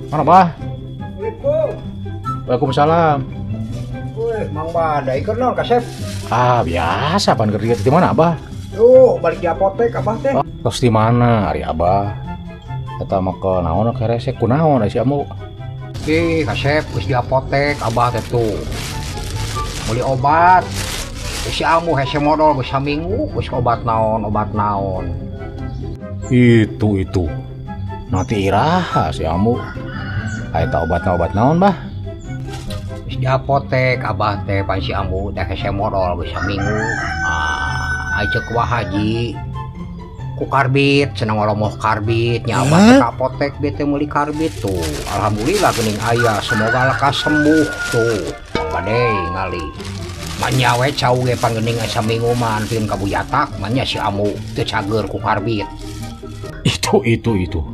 Mana, Bah? Assalamualaikum. Waalaikumsalam. Wih, Mang Badai keur naon kasep? Ah, biasa pan keur di mana, Abah? Tuh, balik di apotek abah teh. Oh, tos di mana ari Abah? Eta mah ke naon kerese kunaon si Amu? Ih, kasep geus di apotek abah teh tuh. Beli obat. Si Amu hese modal geus saminggu geus obat naon, obat naon. Itu. Nanti iraha si Amu. Eta obatna obat naon, Bah? Geus di apotek abah teh pan si Ambu teh hese modal geus saminggu. Ah, ai ceuk Wah Haji ku karbit cenah ngolomoh karbit nya abah teh ka apotek bete teh meuli karbit tuh. Alhamdulillah geuning aya, semoga lekas sembuh tuh. Bade ngali. Manya we cau ge pangeuning aya saminggu mah pieun ka buyatak manya si Ambu teu cager ku karbit. Itu.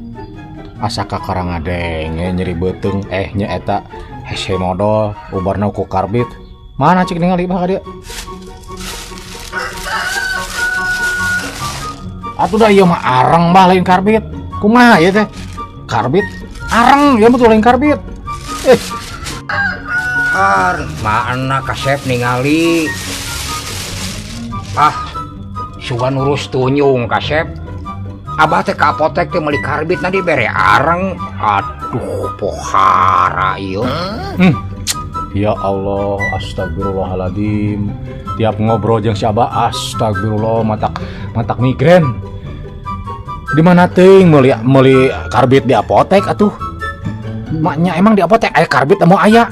Asa kakara ngadenge nyeri beuteung nya eta hese modol ubarna ku karbit. Mana cik ningali bah ka dieu? Atuh da ieu mah areng bah lain karbit. Kumaha ieu teh? Karbit areng ieu mah tuh lain karbit. Har, mana kasep ningali. Ah, sugan urus tunyung kasep. Abah teh ka apotek teh meuli karbit na dibere areng. Aduh, pohara ieu. Ya Allah, astagfirullahaladzim. Tiap ngobrol jeung si Abah, astagfirullah, matak migrain. Di mana teuing meuli karbit di apotek atuh? Maknya emang di apotek aya karbit mau aya.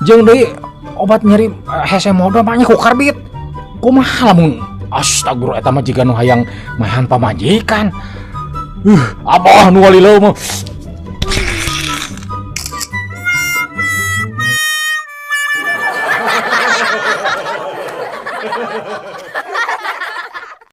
Jeung deui obat nyeri hese modal maknya ku karbit. Kumaha lamun astagfirullah eta mah jiga nu hayang maehan pamajikan. Abah nu walileuh mah.